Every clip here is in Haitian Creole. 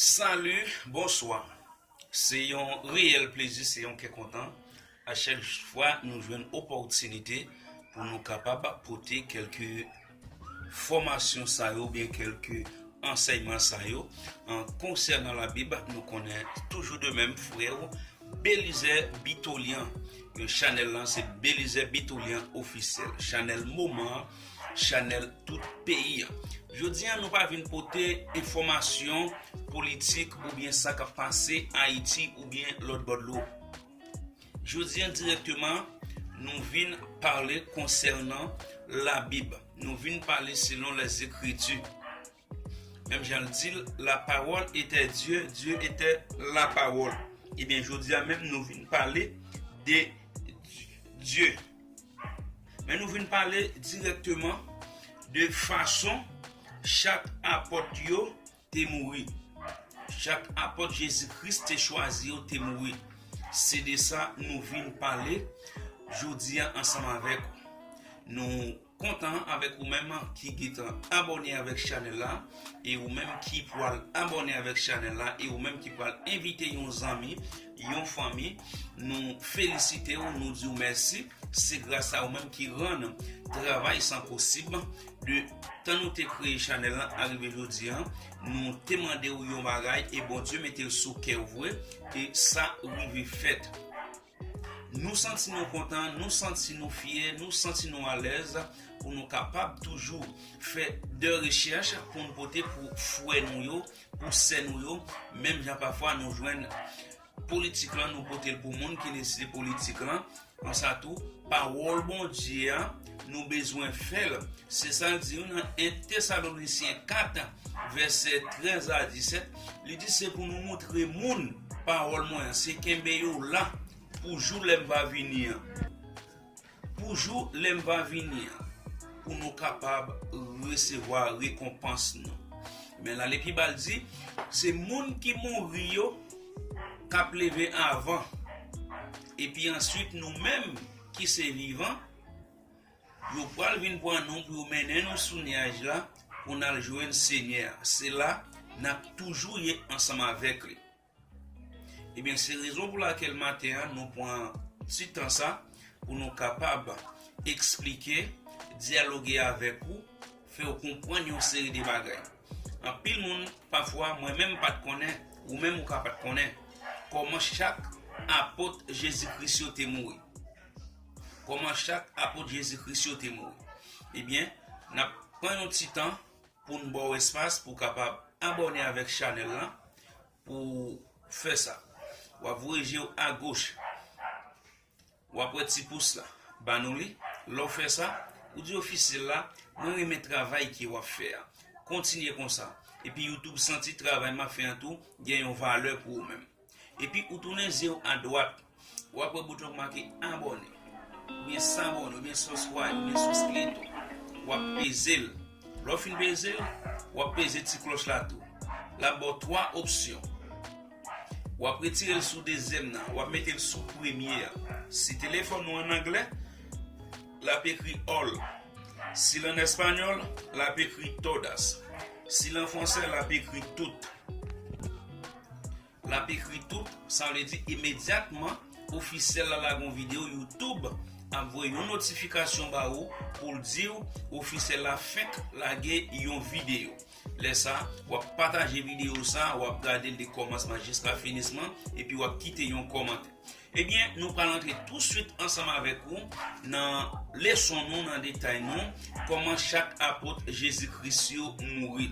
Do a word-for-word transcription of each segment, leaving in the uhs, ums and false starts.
Salut, bonsoir. Se yon reyèl plezi, se yon kè kontan. A chak fwa nou jwenn opòtinite pou nou kapab pote kèlke fòmasyon sa yo, oubyen kèlke ansèyman sa yo, an konsènan Labib, nou konnen toujou de menm frè w, Belizè Bitolian. Yo, chanèl lan se Belizè Bitolian Ofisyèl. Chanèl moman an, chanèl tout peyi an. Jodi an, nou pa vin pote enfòmasyon politik oubyen sa k ap pase Ayiti oubyen lòt bò dlo. Jodi an, dirèkteman, nou vin pale konsènan Labib. Nou vin pale selon Lèzekriti. Menm jan l di l, la parole était Dieu, Dieu était la parole. Ebyen, jodi a menm, nou vin pale de Dye. Men nou vin pale dirèkteman de fason chak apòt yo te mouri. Chak apòt Jezi Kris te chwazi yo te mouri. Se de sa nou vin pale jodi a ansanm avèk ou. Nou kontan avèk ou menm ki gentan abòne avèk chanèl la, e ou menm ki pral abòne avèk chanèl la, e ou menm ki pral envite yon zanmi, yon fanmi, nou felisite w, nou di w mèsi. Se gras a ou menm ki rann travay sa posib. De tan nou te kreye chanèl la a rive jodi an, nou te mande w yon bagay e Bondye mete l sou kè w vre, e sa rive fèt. Nou santi nou kontan, nou santi nou fyè, nou santi nou alèz pou nou kapab toujou fè de rechèch pou nou pote pou frè nou yo, pou sè nou yo, menm jan pafwa nou jwenn politik lan, nou pote l pou moun ki nesesite politik lan. Konsa tou, pawòl Bondye a, nou bezwen fè l. Se sa l di yo nan en Tesalonisyen kat, vèsè trèz a disèt, li di se pou nou montre moun pawòl mwen an, se kenbe yo la pou jou lè m va vini an. Pou jou lè m va vini an, pou nou kapab resevwa rekonpans nou. Men la, li pi ba l di, se moun ki mouri yo k ap leve avan. Epi answit, nou menm ki se vivan, yo pral vin pran nou pou yo mennen nou sou nyaj la, pou n al jwenn Senyè a. Se la n ap toujou ye ansanm avèk li. Ebyen, se rezon pou lakèl maten an, nou pran ti tan sa pou nou kapab eksplike, dyaloge avèk ou, fè w konprann yon seri de bagay. Anpil moun, pafwa, mwen menm pa t konnen, ou menm ou ka pa t konnen, kòman chak apot Jezi Kris yo te mouri. Kòman chak apot Jezi Kris yo te mouri. Ebyen, n ap pran yon ti tan pou n ba w espas pou w kapab abòne avèk chanèl lan, pou w fè sa. W ap voye je w agoch. W ap wè ti pous la. Ba nou li. Lè w fè sa, ou di ofisyèl la, mwen renmen travay ke w ap fè a. Kontinye konsa. Epi YouTube santi travay m ap fè an tou gen yon valè pou ou menm. Epi ou tounen je w adwat. W ap wè bouton k make abòne, oubyen sabòne, oubyen subscribe, oubyen suscrito. W ap peze l. Lè w fin peze l, w ap peze ti klòch la tou. L ap ba w twa opsyon. W ap retire l sou dezyèm nan, w ap mete l sou premye a. Si telefòn ou an anglè, l ap ekri all. Si l an espanyòl, l ap ekri todas. Si l an fransè, l ap ekri tout. L ap ekri tout, sa vle di imedyatman ofisyèl la lage yon videyo, YouTube ap voye yon notifikasyon ba ou pou l di w ofisyèl la fenk lage yon videyo. Lè sa, w ap pataje videyo sa, w ap gade l de kòmansman jiska finisman, epi w ap kite yon kòmantè. Ebyen, nou pral antre touswit ansanm avèk ou nan leson nou, nan detay nou, kòman chak apot Jezi Kris yo mouri.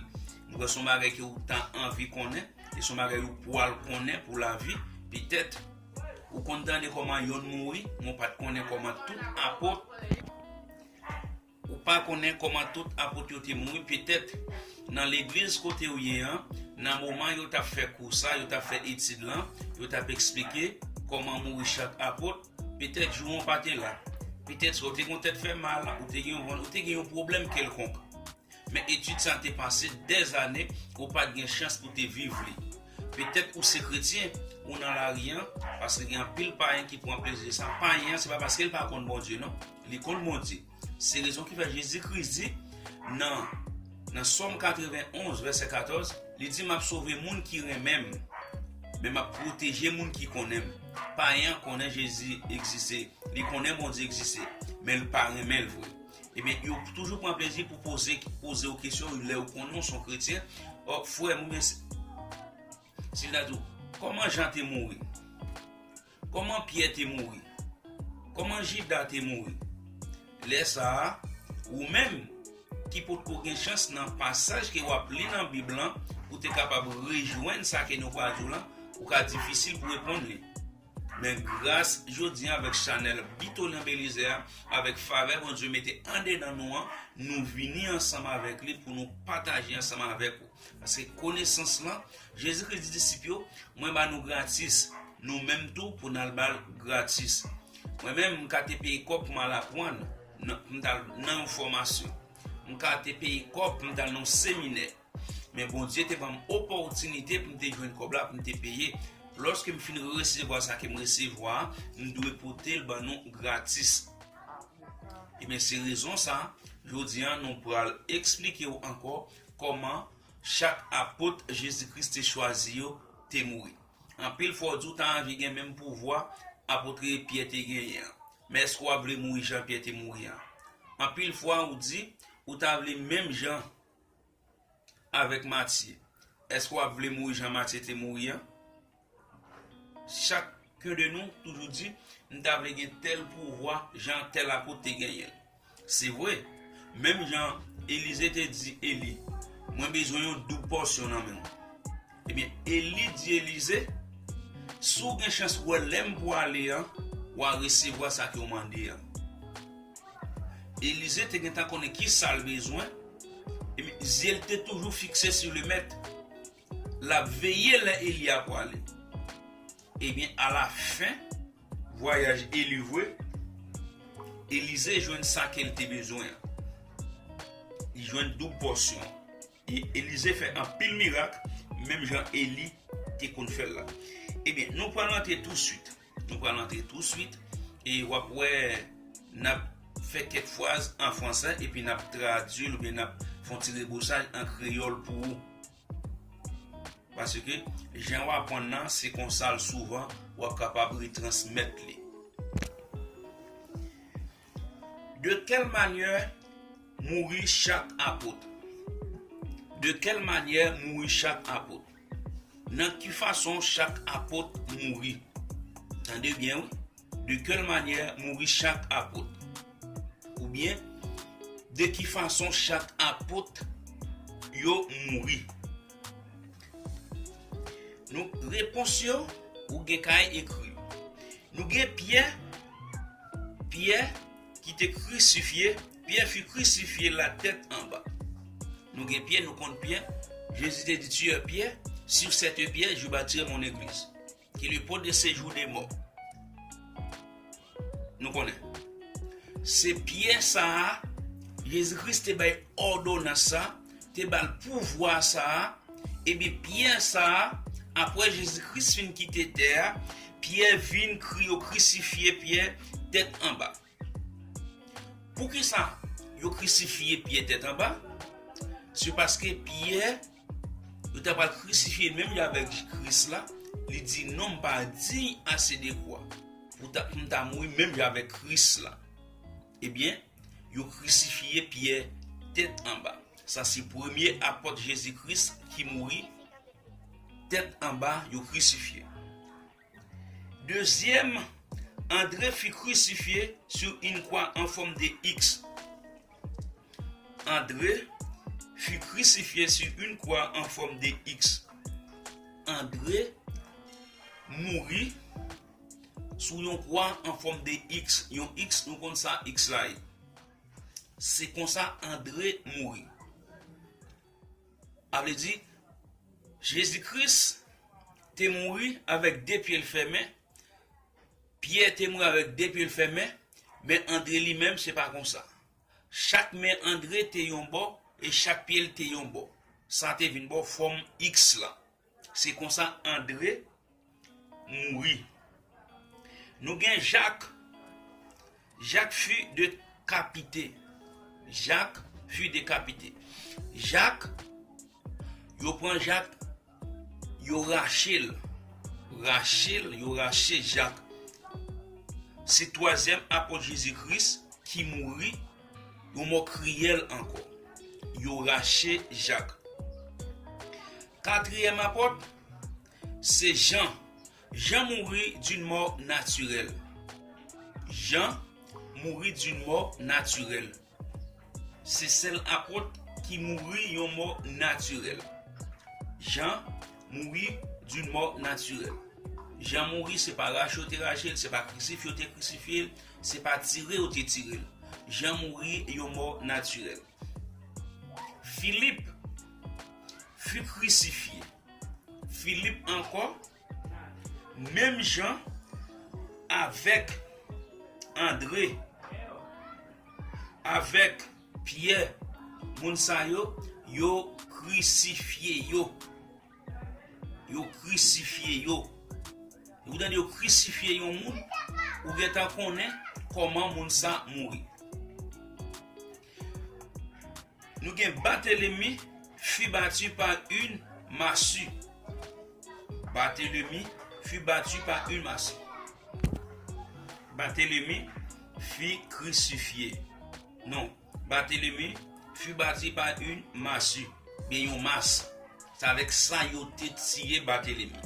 Nou wè se yon bagay ke ou ta anvi konnen, e se yon bagay ou pral konnen pou lavi. Petèt, ou konn tande kòman yonn mouri, men w pa t konnen kòman tout apot Ou pa konnen kòman tout apot yo te mouri, petèt nan legliz kote w ye an, nan moman yo t ap fè kou sa, yo t ap fè etid lan, yo t ap eksplike kòman mouri chak apot, petèt jou an w pa te la. Petèt swa w te gen yon tèt fè mal, ou te gen yon, ou te gen yon pwoblèm kèlkonk. Men etid sa te pase dèzane, ou pa t gen chans pou te viv li. Petèt ou se kretyen, ou nan lari an, paske gen anpil payen ki pran plezi sa. Payen an, se pa paske l pa konn Bondye, non. Li konn Bondye. Se rezon ki fè Jezi Kris di nan, nan Sòm katrevenn onz, vèsè katòz, Li di, "M ap sove moun ki renmen m, men m ap pwoteje moun ki konnen m." Payen an konnen Jezi egziste, li konnen Bondye egziste, men l pa renmen l vre. Ebyen, yo toujou pran plezi pou poze, poze w kesyon lè yo konnen w se yon kretyen. Ò, frè m, oubyen si, si l ta di w, "Kòman Jan te mouri? Kòman Pyè te mouri? Kòman Jida te mouri?" Lè sa a, ou menm ki potko gen chans nan pasaj ke w ap li nan Bib lan, pou te kapab rejwenn sa ke nou pral di w lan, ou ka difisil pou reponn li. Men gras jodi a avèk chanèl Bitolan Belize a, avèk favè Bondye mete andedan nou an, nou vini ansanm avèk li pou nou pataje ansanm avèk ou. Paske konesans lan, Jezi Kris di disip yo, "Mwen ba nou gratis, nou menm tou pou n al ba l gratis." Mwen menm, m ka te peye kòb pou m al aprann nan, pou m t al nan yon fòmasyon. M ka te peye kòb pou m t al nan yon seminè. Men Bondye te ban m opòtinite pou m te jwenn kòb la, pou m te peye. Lòske m fin resevwa sa ke m resevwa a, m dwe pote l ban nou gratis. Ebyen, se rezon sa, jodi a, nou pral eksplike w ankò kòman chak apot Jezi Kris te chwazi yo te mouri. Anpil fwa, w di w ta anvi gen menm pouvwa apot Pyè te genyen an. Men èske w ap vle mouri jan Pyè te mouri an? Anpil fwa, ou di, ou ta vle menm jan avèk Matye. Èske w ap vle mouri jan Matye te mouri an? Chakun de nou toujou di, "M ta vle gen tèl pouvwa jan tèl apot te genyen l." Se vre, menm jan Elize te di Eli, "Mwen bezwen yon doub pòsyon nan men w." Ebyen, Eli di Elize, "Si w gen chans wè lè m pwale an, w a resevwa sa ke w mande an." Elize te gentan konnen ki sa l bezwen, ebyen, zye l te toujou fikse sou Lemèt. L ap veye lè Eli a pwale. Ebyen, alafen vwayaj Eli vre, Elize jwenn sa ke l te bezwen an. Li jwenn doub pòsyon an. E Elize fè anpil mirak, menm jan Eli te konn fè l la. Ebyen, nou pral antre touswit. Nou pral antre touswit. E w ap wè, n ap fè kèk fraz an fransè, epi n ap tradui l oubyen n ap fè yon ti rebosaj an kreyòl pou ou. Paske jan w aprann nan, se konsa l souvan, w ap kapab retransmèt li. De quelle manière mouri chak apot? De quelle manière mouri chak apot? Nan ki fason chak apot mouri? Tande byen, wi. De quelle manière mouri chak apot? Oubyen, de ki fason chak apot yo mouri? Nou, repons yo, ou gen kay ekri. Nou gen Pyè, Pyè ki te krisifye, Pierre fut crucifié la tête en bas. Nou gen Pyè, nou konn Pyè. Jezi te di, tuez Pierre, sur cette pierre, je bâtirai mon église. Qui le pot de séjour des morts. Nou konnen. Se Pyè sa a, Jezi Kris te bay òdonans sa, te ba l pouvwa sa a, ebyen Pyè sa a, apre Jezi Kris fin kite tè a, Pyè vin kri, yo krisifye Pyè tèt anba. Poukisa yo krisifye Pyè tèt anba? Se paske Pyè, yo ta pral krisifye l menm jan avèk Kris la, li di, "Non, m pa diy ase de kwa pou ta, pou m ta mouri menm jan avèk Kris la." Ebyen, yo krisifye Pyè tèt anba. Sa se premye apòt Jezi Kris ki mouri tèt anba, yo krisifye. Dezyèm, André fut crucifié sur une croix en forme de X. André fut crucifié sur une croix en forme de X. André mouri sou yon kwa an fòm de X. Yon X, nou konn sa X la ye. Se konsa André mouri. A vle di, Jezi Kris te mouri avèk de pye l fèmen, Pyè te mouri avèk de pye l fèmen, men André li menm, se pa konsa. Chak men André te yon bò e chak pye l te yon bò. Sa te vin ba w fòm X la. Se konsa André mouri. Nou gen Jak. Jak fut décapité. Jak fut décapité. Jak Yo pran Jak, yo rache l. Rache l, yo rache Jak. Se twazyèm apot Jezi Kris ki mouri yon mò kriyèl ankò. Yo rache Jak. Katriyèm apot, se Jan. Jan mouri d'une mort naturelle. Jan mouri d'une mort naturelle. Se sèl apot ki mouri yon mò natirèl. Jan mouri d'une mort naturelle. Jan mouri, se pa rache yo te rache l, se pa krisifye yo te krisifye l, se pa tire yo te tire l. Jan mouri yon mò natirèl. Philippe fut crucifié. Filip ankò, menm jan avèk Andre, avèk Pyè, moun sa yo, yo krisifye yo. Yo krisifye yo. Ou tande yo krisifye yon moun, ou gentan konnen kòman moun sa mouri. Nou gen Barthélemy fut battu par une massue. Barthélemy fut battu par une massue. Barthélemy fut crucifié. Non, Barthélemy fut battu par une massue. Byen yon mas. Se avèk sa yo te tiye Barthélemy.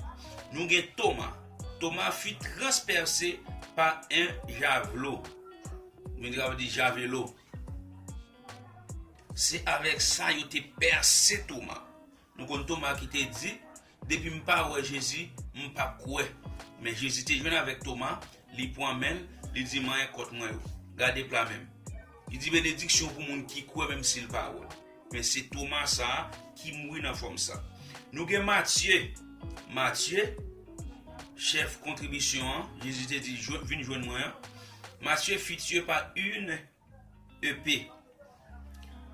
Nou gen Thomas. Thomas fut transpercé par un javelot. Mwen te kapab di javelo. Se avèk sa yo te pèse Toma. Nou konn Toma ki te di, depi m pa wè Jezi, m p ap kwè. Men Jezi te jwenn avèk Toma, li pran men l, li di, manyen kòt mwen yo. Gade pla men m. Li di, benediksyon pou moun ki kwè menm si l pa wè. Men se Toma sa a ki mouri nan fòm sa. Nou gen Matye. Matye, chèf kontribisyon an, Jezi te di, vin jwenn mwen an. Matye fut tué par une épée.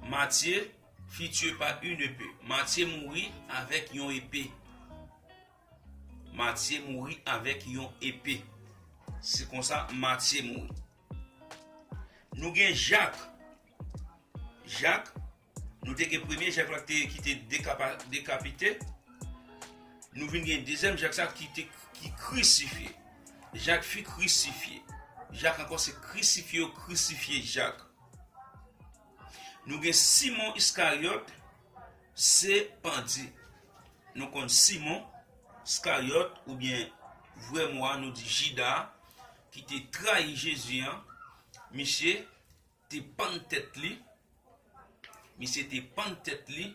Matye fut tué par une épée. Matye mouri avèk yon epe. Matye mouri avèk yon epe. Se konsa Matye mouri. Nou gen Jak. Jak, nou te gen premye Jak la ki te dekapa, dekapite. Nou vin gen dezyèm Jak sa ki te ki krisifye. Jak fut crucifié. Jak ankò se krisifye yo krisifye Jak. Nou gen Simon Iskaryòt, se pandye. Nou konn Simon Iskaryòt, oubyen vrè mo a, nou di Jida, ki te trayi Jezi an, misye te pann tèt li, misye te pann tèt li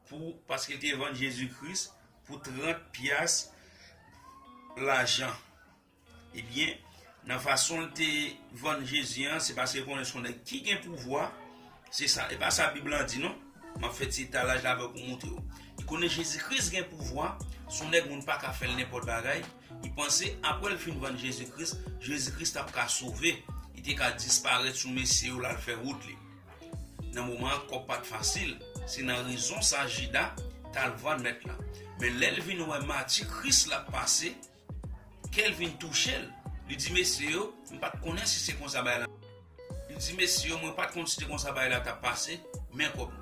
pou, paske li te vann Jezi Kris pou trant pyas lajan. Ebyen, nan fason l te vann Jezi an, se paske l konnen se yon nèg ki gen pouvwa, se sa. E pa sa Bib lan di non. M ap fè ti etalaj la avè w pou montre w. Li konnen Jezi Kris gen pouvwa, se yon nèg moun pa ka fè l nenpòt bagay. Li panse apre l fin vann Jezi Kris, Jezi Kris t ap ka sove. Li te ka disparèt sou mesye yo, l al fè wout li. Nan moman an, kòb pa t fasil. Se nan rezon sa Jida t al vann mèt la. Men lè l vin wè mati Kris la ap pase, kè l vin touche l. Li di mesye yo, m pa t konnen si se konsa bagay la. Li di mesye yo, mwen pa t konn si se konsa bagay la t ap pase, men kòb nou.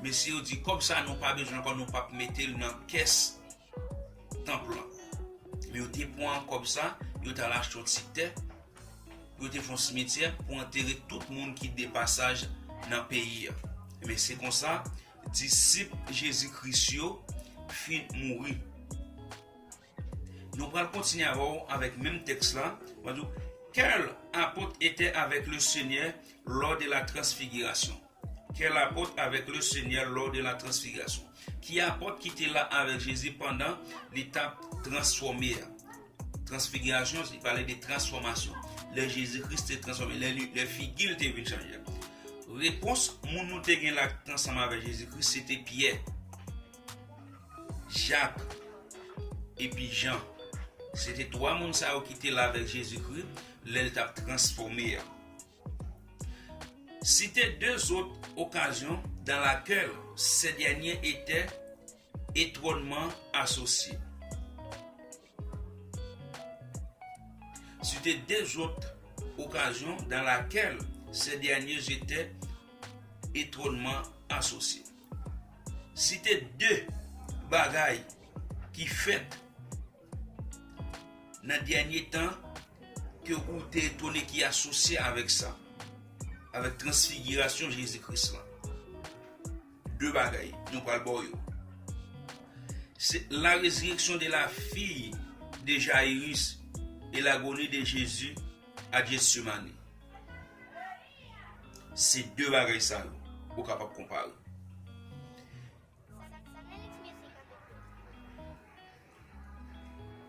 Mesye yo di, kòb sa nou pa bezwen ankò, nou p ap mete l nan kès tanp lan. Men yo te pran kòb sa, yo t al achte yon ti tè, pou yo te fè yon simityè pou antere tout moun ki de pasaj nan peyi a. Men se konsa, disip Jezi Kris yo fin mouri. Nou pral kontinye avè w avèk menm tèks la. Mwen di w, quel apôtre était avec le Seigneur lors de la transfiguration? Quel apôtre avec le Seigneur lors de la transfiguration? Ki apòt ki te la avèk Jezi pandan li t ap transfòme a? Transfigirasyon, li pale de transfòmasyon. Lè Jezi Kris te transfòme, lè, li- lè figi l te vin chanje. Repons moun nou te gen la k t ansanm avèk Jezi Kris, se te Pyè, Jak, epi Jan. Se te twa moun sa yo ki te la avèk Jezi Kris lè l t ap transfòme a. Citez deux autres occasions dans laquelle ces derniers étaient étroitement associés. Citez deux autres occasions dans laquelle ces derniers étaient étroitement associés. Citez deux bagay ki fèt nan dènye tan ke ou te etone ki asosye avèk sa, avèk transfigirasyon Jezi Kris lan. De bagay, nou pral ba w yo. C'est la résurrection de la fille de Jairus et l'agonie de Jésus à Gethsemane. Se de bagay sa yo ou kapab konpare.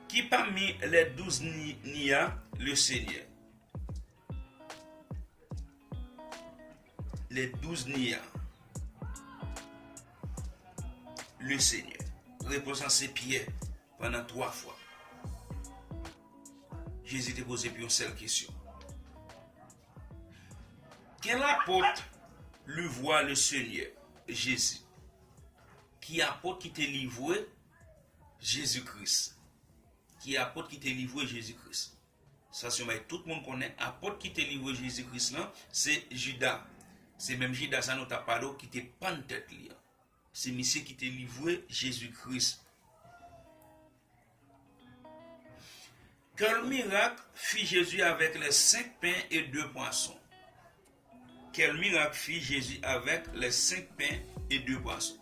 Qui parmi les douze ni- n'y a le Seigneur? Les douze n'y a le Seigneur. Repons lan se Pyè pandan twa fwa. Jezi te poze pou yon sèl kesyon. Quel apôtre lui voit le Seigneur Jésus? Ki apot ki te livre Jezi Kris? Ki apot ki te livre Jezi Kris? Sa se yon bagay tout moun konnen. Apot ki te livre Jezi Kris lan, se Jida. Se menm Jida sa nou t ap pale w ki te pann tèt li an. Se misye ki te livre Jezi Kris. Quel miracle fit Jésus avec les cinq pains et deux poissons? Quel miracle fit Jésus avec les cinq pains et deux poissons?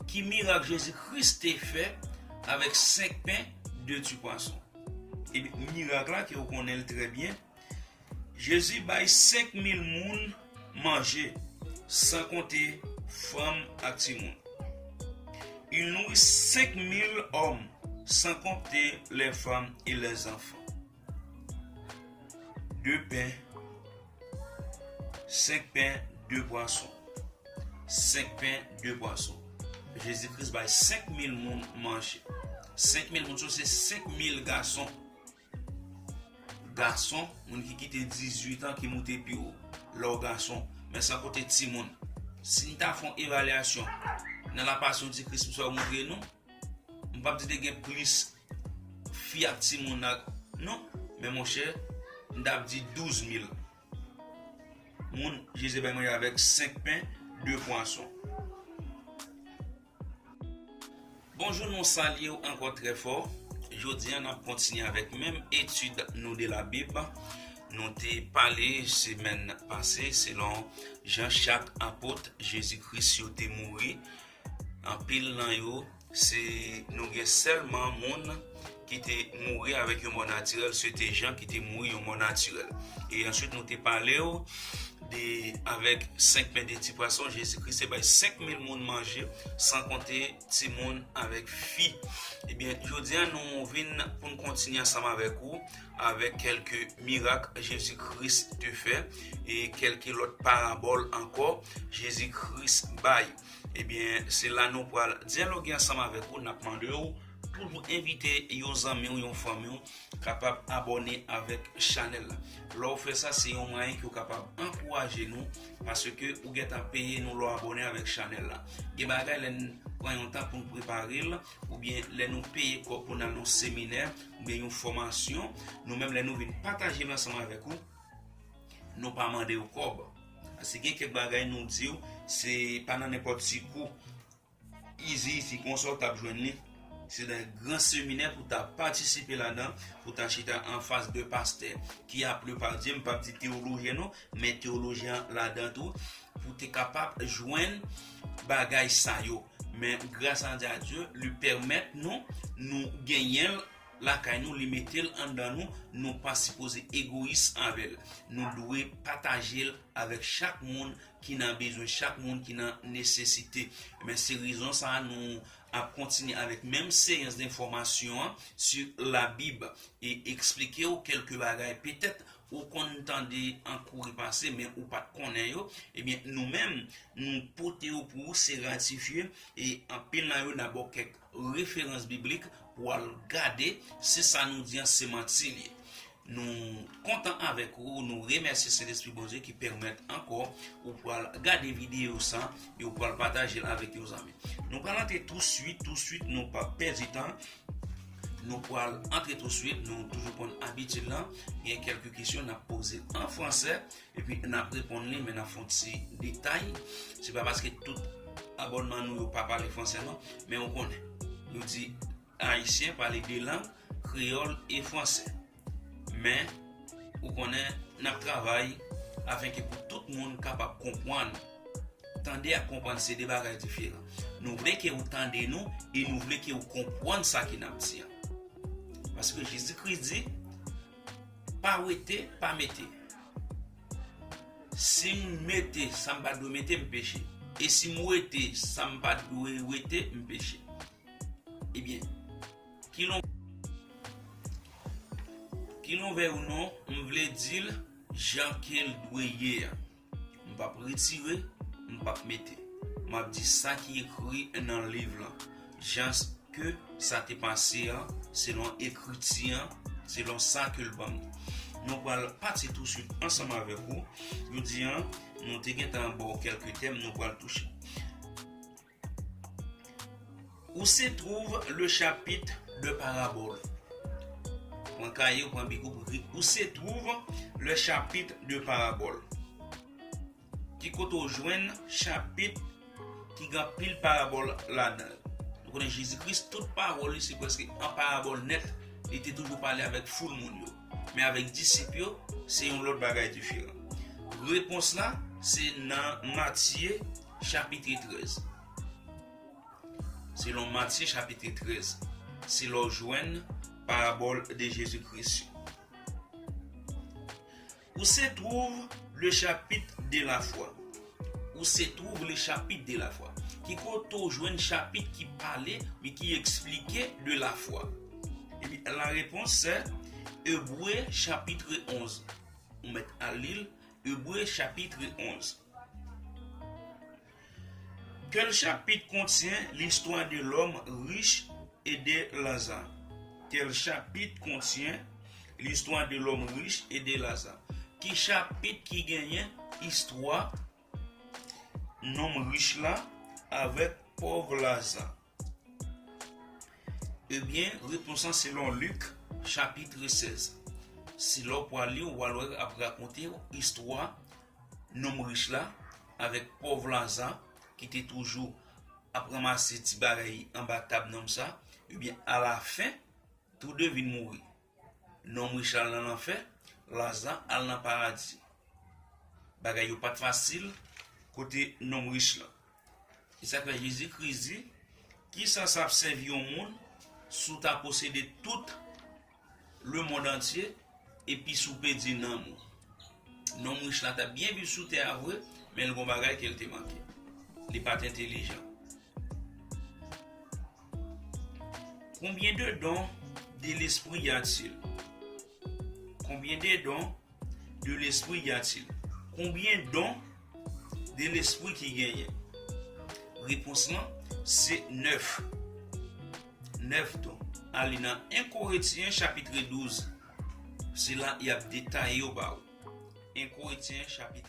Ki mirak Jezi Kris te fè avèk senk pen, de ti pwason? Ebyen, mirak la ke ou konnen l trè byen, Jezi bay senk mil moun manje, san konte fanm ak timoun. Il nourrit cinq mille hommes, sans compter les femmes et les enfants. De pen, senk pen, de pwason. Senk pen, de pwason. Jezi Kris bay senk mil moun manje. Senk mil moun, sa se senk mil gason. Gason, moun ki kite dizuit an, ki moute pi wo. Lè w gason, men san konte timoun. Si n ta fè yon evalyasyon nan lapasyon di Kris, misye ap montre nou, m p ap di te gen plis fi ak timoun ak, non, men monchè, m t ap di douz mil moun Jezi bay manje avèk senk pen, de pwason. Bonjou, nou salye w ankò trè fò. Jodi a, n ap kontinye avèk menm etid nou de Labib. Nou te pale semèn pase selon jan chak apot Jezi Kris yo te mouri. Anpil nan yo, se nou gen sèlman moun ki te mouri avèk yon mò natirèl, se te Jan ki te mouri yon mò natirèl. E answit, nou te pale w de, avèk senk pen, de ti pwason, Jezi Kris te bay senk mil moun manje, san konte timoun avèk fi. Ebyen, jodi a, nou vin pou n kontinye ansanm avèk ou, avèk kèlke mirak Jezi Kris te fè, e kèlke lòt parabòl ankò Jezi Kris bay. Ebyen, se la nou pral dyaloge ansanm avèk ou, n ap mande w toujou envite yon zanmi w, yon fanmi w, kapab abòne avèk chanèl la. Lè w fè sa, se yon mwayen ke w kapab ankouraje nou, paske ou gentan peye nou lè w abòne avèk chanèl la. Gen bagay lè n pran yon tan pou n prepare l, oubyen lè nou peye kòb pou n al nan yon seminè, oubyen yon fòmasyon, nou menm lè nou vin pataje l ansanm avèk ou, nou pa mande w kòb. Paske gen kèk bagay nou di w, se pa nan nenpòt ti kou. Izi, izi, konsa w t ap jwenn li. Se nan gran seminè pou w ta patisipe ladan, pou w ta chita anfas de pastè ki apre pa Dye, m p ap di teyolojyen non, men teyolojyen an ladan tou, pou w te kapab jwenn bagay sa yo. Men gras a Dye, li pèmèt nou, nou genyen l lakay nou, li mete l anndan nou, nou pa sipoze egoyis avè l. Nou dwe pataje l avèk chak moun ki nan bezwen, chak moun ki nan nesesite. Men se rezon sa a nou ap kontinye avèk menm seyans de fòmasyon an sou Labib e eksplike w kèlke bagay. Petèt ou konn tande an kouri pase, men ou pa t konnen yo. Ebyen, nou menm, nou pote yo pou ou, se ratifye, e anpil nan yo n a ba w kèk referans biblik pou w al gade si sa nou di an se manti l ye. Nou kontan avèk ou, nou remèsye Sentespri Bondye ki pèmèt ankò ou pral gade videyo sa e ou pral pataje l avèk yon zanmi. Nou pral antre touswit, touswit, nou p ap pèdi tan. Nou pral antre touswit, nou toujou konn abitid lan. Gen kèlke kesyon n ap poze an fransè, epi n ap reponn li, men n ap fè yon ti detay. Se pa paske tout abònman nou yo pa pale fransè non, men ou konnen. Nou di Ayisyen pale de lang, kreyòl e fransè. Men, ou konnen, n ap travay afenke pou tout moun kapab konprann. Tande ak konprann se de bagay diferan. Nou vle ke ou tande nou e nou vle ke ou konprann sa ke n ap di an. Paske Jezikri di, pa wete, pa mete. Si m mete sa m pa dwe mete, m peche. E si m wete sa m pa dwe wete, m peche. Ebyen, kilon, kilon vè ou non, m vle di l jan ke l dwe ye a. M p ap retire, m p ap mete. M ap di sa ki ekri nan liv lan, jan ke sa te pase an, selon ekriti an, selon sa ke l ban nou. Nou pral pati touswit ansanm avèk ou. Jodi an, nou te gentan ba w kèlke tèm, nou pral touche. Où se trouve le chapitre de parabole? Pran kaye, pran bik ou pou ekri. Où se trouve le chapitre de parabole? Ki kote w jwenn chapit ki gen anpil parabòl ladan l? Nou konnen Jezi Kris, tout pawòl li se prèske an parabòl nèt. Li te toujou pale avèk foul moun yo. Men avèk disip yo, se yon lòt bagay diferan. Repons la, se nan Matye chapit trèz. Selon Matye chapit trèz, se la w jwenn parabòl de Jezi Kris yo. Où se trouve le chapitre de la foi? Où se trouve le chapitre de la foi? Ki kote w jwenn chapit ki pale, men ki eksplike de la foi? Ebyen, la réponse c'est Hébreux chapitre onze. Ou mèt al li l, Hébreux chapitre onze. Quel chapitre contient l'histoire de l'homme riche et de Lazare? Quel chapitre contient l'histoire de l'homme riche et de Lazare? Ki chapit ki genyen istwa nonm rich la avèk pòv Laza? Ebyen, repons lan selon Lik, chapit sèz. Si lè w pral li, w pral wè ap rakonte w istwa nonm rich la avèk pòv Laza ki te toujou ap ranmase ti bagay anba tab nonm sa. Ebyen, alafen, tou de vin mouri. Nonm rich la al nan lanfè, Laza al nan paradi. Bagay yo pa t fasil kote nonm rich lan. E sa k fè Jezi Kris di, kisa sa ap sèvi yon moun si w ta posede tout lemonn antye epi si w pèdi nanm ou? Nonm rich la t ap byen viv sou tè a vre, men l gon bagay ke l te manke. Li pa t entelijan. Combien de dons de l'esprit y a-t-il? Combien de dons de l'esprit y a-t-il? Konbyen don de lespri ki genyen? Repons lan se nèf. Nèf don. Ale nan en Korentyen chapit douz. Se la y ap detaye yo ba ou. En Korentyen chapit